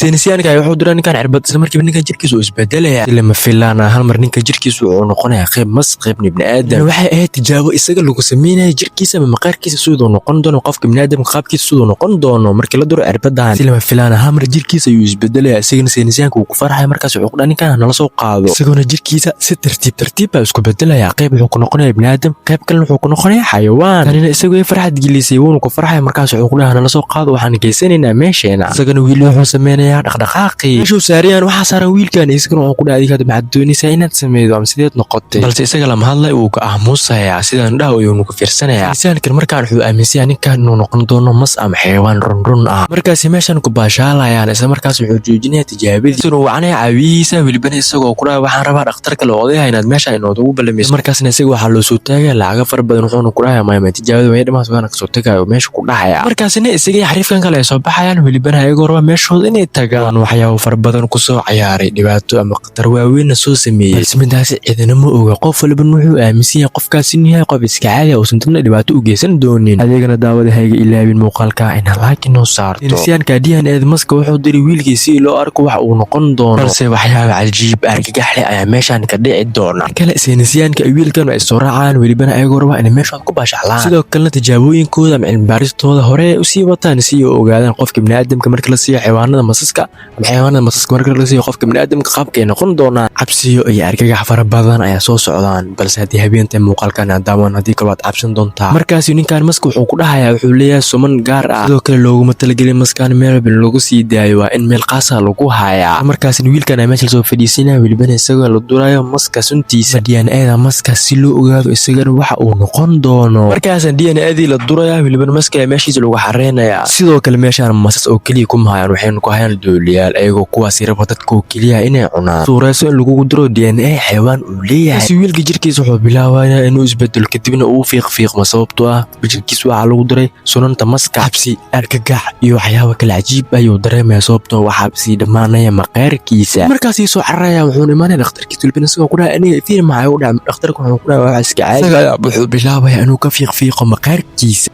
Saynisyahanka ayaa wuxuu diraa ninkan cirbad. Isla markiiba ninkan jirkiisa uu isbedelaya. Si lama filaan ah, hal mar ninka jirkiisa wuxuu noqonayaa qayb mas, qaybna ibniaadam. Waxay ahayd tijaabo isaga lagu sameynaya jirkiisa ama maqaarkiisa, siduu noqon doono qofka ibniaadamka, qaabkiisa siduu noqon doono markii la duro cirbadan. Si lama filaan ah, hal mar jirkiisa ayuu isbedelaya. Isagana saynisyahanka wuu ku farxaya. Markaas wuxuu ku dhaha ninkan nala soo qaado. Isagoona jirkiisa si tartiib tartiib baa isku bedelaya. Qayb wuxuu ku noqonaya ibniaadam, qayb kalena wuxuu ku noqonaya xayawaan. Tanina isagu ay farxad gelisay, wuuna ku farxaya. Markaas wuxuu ku dhaha nala soo qaado, waxaan geysanaynaa meesheena. Isagana wiil wuxuu sameynayaa dhaqdhaqaaqii. Meeshuu saarayaan waxaa saaran wiilkan. Isagana wuxuu ku dhaha, adiga maxaad doonaysaa inaad sameydo ama sideed noqotay? Balse isaga lama hadlay, wuu ka aamusayaa. Sidaan dhaha ayuunu ku fiirsanayaa. Insaankan markaan wuxuu aaminsan yahay ninkan inuu noqon doono mas ama xayawaan runrun ah. Markaasi meeshan ku baashaalayaan. Isla markaas wuxuu joojinayaa tijaabadii, isaguna wacanaya caawiyihiisa, welibana isagoo ku dhaha, waxaan rabaa dhakhtar kale oo odayaha inaad meesha inoogu balamayso. Markaasna isaga waxaa loo soo taagaya lacago fara badan. Wuxuuna ku dhahaya, maya, tijaabada way dhamaas, waana kasoo tagayo meesha ku dhahaya. Markaasina isaga xariifkan kale ay soo baxayaan, welibana ayagoo raba meeshooda inay tagaan. Waxyaabo fara badan kusoo cayaaray, dhibaato ama khatar waaweynna soo sameeyey, balse midaasi cidina ma oga. Qof walbana wuxuu aaminsan yahay qofkaas inuu yahay qof iska caadi ah, uusan dadna dhibaato u geysan doonin. Adeegana daawada, hayga ilaabin muuqaalka inaad like inoo saarto. Saynisyahanka DNA maska wuxuu diray wiilkii si loo arko wax uu noqon doono, balse waxyaaba cajiib argagaxle ayaa meeshan ka dhici doona. Kale saynisyahanka ay wiilkan ay soo raacayaan, welibana ayagoo raba inay meeshood ku baashaclaan. Sidoo kalena tijaabooyinkooda ama cilmibaaristooda hore usii wataan, si ay u ogaadaan qofka biniaadamka marka la siiyo xayawaanada masaska ama xayawaanada masaska marka la siiyo qofka biniaadamka qaabka ay noqon doonaan. Cabsiyo iyo argagax fara badan ayaa soo socdaan, balse haddii habeentay muuqaalkan aad daawan, haddii kale waad cabsan doontaa. Markaasi ninkan maska wuxuu ku dhahayaa, wuxuu leeyahay suman gaar ah. Sidoo kale looguma talagelin maskan meel walba lagu sii daayo, waa in meel qaasa lagu hayaa. Markaasna wiilkan ayaa meesha lasoo fadhiisanaya, welibana isagoo la durayo maska suntiisa, DNA da maska, si loo ogaado isagana waxa uu noqon doono. Markaasna DNA dii la duraya, welibana maska ayaa meeshiisa lagu xareynaya. Sidoo kale meeshaan masas oo keliya kuma hayaan, waxayna ku hayaan dooliyaal, ayagoo kuwaasi raba dadka oo keliya inay cunaan. Suureyso in lagugu diro DNA xayawaan uu leeyahay. Si wiilka jirkiisa wuxuu bilaabayaa inuu isbedelo, kadibna uu fiiq fiiqmo, sababtoo ah jirkiisa waxaa lagu diray sunanta maska. Cabsi, argagax iyo waxyaabo kale cajiib ayuu dareemaya, sababtoo waxaa sii dhammaanaya maqaarkiisa. Markaasii soo cararaya, wuxuuna imaanaya dhakhtarkiisa, welibana isagoo ku dhahay, aniga fiir, maxaa u dhacay? Dhakhtarka wuxuu ku dhahay, waa iska caadi. Isaga ayaa wuxuu bilaabaya inuu ka fiiq fiiqo maqaarkiisa.